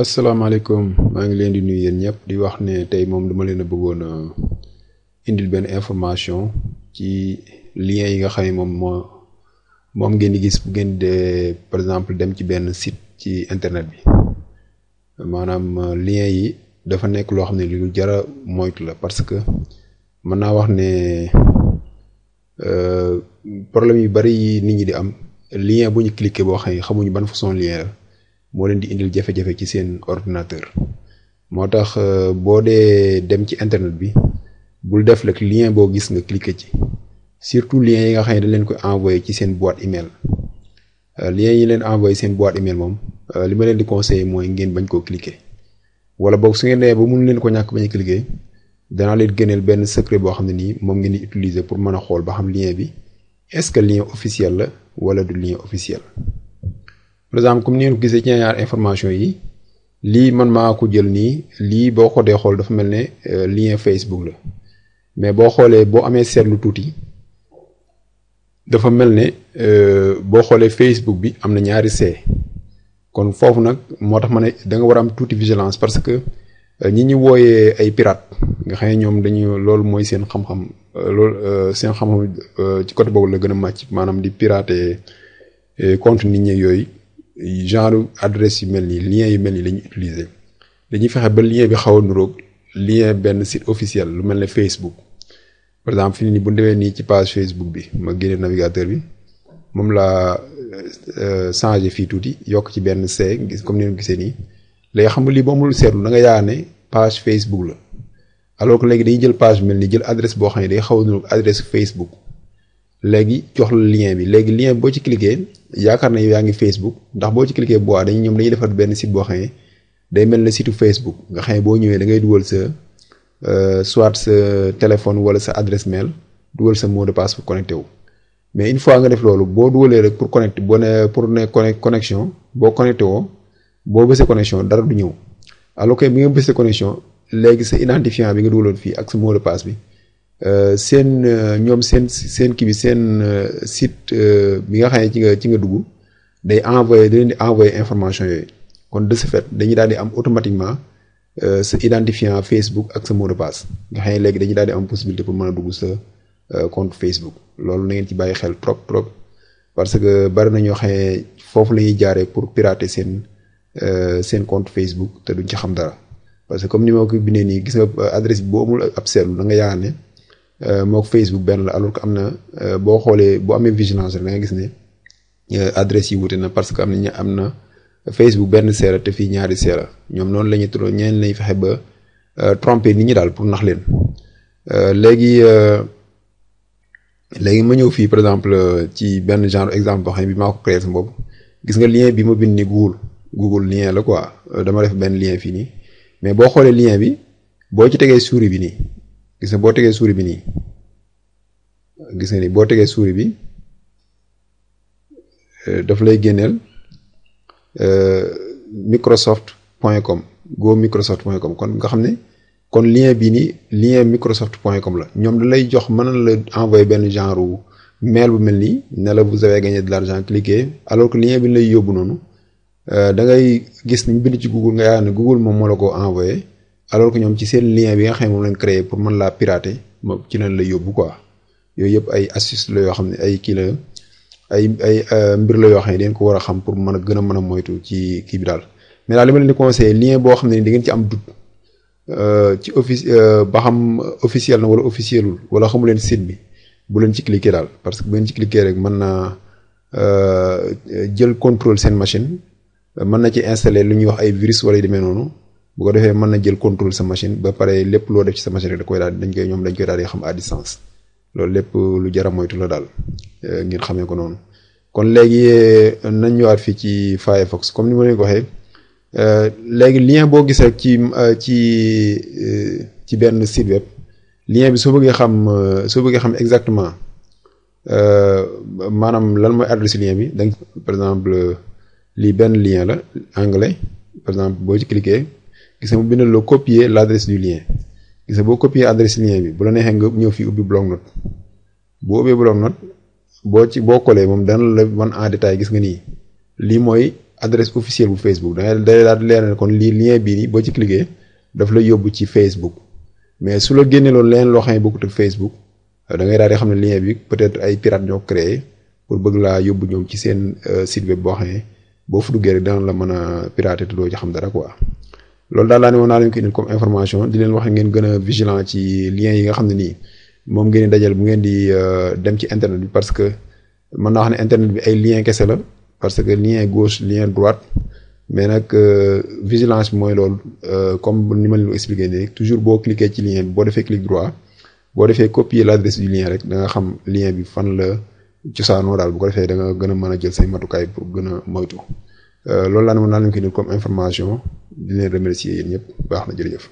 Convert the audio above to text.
asalaamaaleykum maa ngi leen di nuyu yéen ñëpp di wax ne tey moom dama leen a bëggoon a indil benn information ci lien yi nga xam ne moom ngeen di gis bu ngeen de par exemple dem ci benn site ci internet bi maanaam lien yi dafa nekk loo xam ne lu jara moytu la parce que mën naa wax ne problème yu bari yi nit ñi di am lien bu ñu cliquer boo xam ne xamuñu ban façon lien la moo leen di indil jafe-jafe ci seen ordinateur moo tax boo dee dem ci internet bi bul def rek lien boo gis nga cliquer ci surtout lien yi nga xam ne dañ leen koy envoyé ci seen boîte email lien yi leen envoyé seen boîte email moom li ma leen di conseiller mooy ngeen bañ koo cliquer wala boog su ngeen demee ba mun leen ko ñàkk bañ a cliquer danaa leen gëneel benn secret boo xam ne nii moom ngeen di utiliser pour mën a xool ba xam lien bi est-ce que lien officiel la wala du lien officiel. par exemple comme ni ngeen ko gisee ci ñaar information yi lii man maa ko jël nii lii boo ko dee xool dafa mel ne lien Facebook la mais boo xoolee boo amee seetlu tuuti dafa mel ne boo xoolee Facebook bi am na ñaari C kon foofu nag moo tax ma ne da nga war a am tuuti vigilance parce que ñi ñu wooyee ay pirate nga xam ne ñoom dañu loolu mooy seen xam-xam loolu seen xam-xam ci côté boobu la gën a màcc maanaam di pirater compte nit ñi yooyu. genre adresse yu mel nii lien yu mel nii la ñuy utiliser dañuy fexe ba lien bi xaw a nuroog lien benn site officiel lu mel ne Facebook par exemple fi ni bu demee nii ci page Facebook bi ma génne navigateur bi moom laa changé fii tuuti yokk ci benn C gis comme ni ngeen gisee nii léegi xam nga lii boo amul seetlu da nga yaa ne page Facebook la alors que léegi dañuy jël page bi mel nii jël adresse boo xam ne day xaw a nuroog adresse Facebook léegi jox la lien bi léegi lien boo ci cliquer yaakaar na yow yaa ngi Facebook ndax boo ci cliquer bu dañuy ñoom dañuy defar benn site boo xam ne day mel ne site Facebook nga xam ne boo ñëwee da ngay dugal sa soit sa téléphone wala sa adresse mail dugal sa mot de passe pour connecté wu mais une fois nga def loolu boo dugalee rek pour connecté boo ne pour ne connexion boo connecté woo boo bësee connexion dara du ñëw alors que bi nga bësee connexion léegi sa identifiant bi nga dugaloon fii ak sa mot de passe bi seen ñoom seen kii bi seen site bi nga xam ne ci nga dugg day envoyé da leen di envoyé information yooyu kon de ce fait dañuy daal di am automatiquement sa identifiant Facebook ak sa mot de passe nga xam ne léegi dañuy daal di am possibilité pour mën a dugg sa compte Facebook loolu na ngeen ci bàyyi xel trop parce que bari na ñoo xam ne foofu la ñuy jaaree pour pirater seen compte Facebook te duñ ci xam dara parce que comme ni ma ko bindee nii gis nga adresse bi boo amul ab seetlu da nga yaakaar ne mook Facebook benn la alors que am na boo xoolee boo amee vigilance rek da nga gis ne adresse yi wute na parce que am na Facebook benn seera te fii ñaari seera ñoom noonu la ñuy trop ñeen lañuy fexe ba tromper nit ñi daal pour nax leen léegi ma ñëw fii par exemple ci benn genre exemple boo xam ne bi maa ko créé sama bopp gis nga lien bi ma bind ni Google lien la quoi dama def benn lien fii nii mais boo xoolee lien bi boo ci tegee souris bi nii gis nga boo tegee souris bi nii gis nga ni boo tegee souris bi daf lay génneel microsoft.com go microsoft.com kon nga xam ne kon lien bii nii lien microsoft.com la ñoom da lay jox mën na la envoyer benn genre mail bu mel nii ne la vous avez gagné de l'argent cliquez alors que lien bi lay yóbbu noonu da ngay gis ñu bind ci Google nga yaakaar ne Google moom moo la ko envoyé alors que ñoom ci seen lien bi nga xam ne moom lañ créé pour mën laa pirater moom ci lañ la yóbbu quoi yooyu yëpp ay astuce la yoo xam ne ay kii la ay mbir la yoo xam ne dañ ko war a xam pour mën a gën a mën a moytu ci kii bi daal mais daal li ma leen di conseiller lien boo xam ne da ngeen ci am doute ci ba xam officiel na wala officielul wala xamu leen site bi bu leen ci cliquer daal parce que bu leen ci cliquer rek mën naa jël contrôle seen machine mën na ci installer lu ñuy wax ay virus wala yu demee noonu bu ko defee mën na jël contrôle sa machine ba pare lépp loo def ci sa machine rek da koy daal dañ koy daal di xam à distance loolu lépp lu jar a moytu la daal ngeen xamee ko noonu. kon léegi nañ ñëwaat fii ci Firefox comme ni ma leen ko waxee léegi lien boo gis rek ci benn site web lien bi soo bëggee xam exactement maanaam lan mooy adresse lien bi da par exemple lii benn lien la anglais par exemple boo ci cliquer gis nga mu bindal la copier l'adresse du lien gis nga boo copier adresse lien bi bu la neexee nga ñëw fii ubbi bloc note boo ubbee bloc note boo coller moom dana la wan en détail gis nga nii lii mooy adresse officielle bu Facebook da ngay day daal di leer ne kon lii lien bii nii boo ci cliquer daf lay yóbbu ci Facebook mais su la génne loolu leneen loo xam ne bokkut ak Facebook da ngay daal di xam ne lien bi peut-être ay pirate ñoo créé pour bëgg laa yóbbu ñoom ci seen site web boo xam ne boo fa duggee rek dana la mën a pirater te doo ci xam dara quoi. loolu daal laa ne woon naa leen ko indil comme information di leen wax ngeen gën a vigilant ci liens yi nga xam ne nii moom ngeen di dajal bu ngeen di dem ci internet bi parce que mën naa wax ne internet bi ay lien kese la parce que lien gauche lien droite mais nag vigilance bi mooy loolu comme ni ma leen ko expliqué nii rek toujours boo cliquer ci lien bi boo defee clic droit boo defee copier l'adresse du lien rek da nga xam lien bi fan la cosaanoo daal bu ko defee da nga gën a mën a jël say matukaay pour gën a moytu loolu laa ne woon naa leen ko indil comme information di leen remercier yéen ñëpp baax na jërëjëf.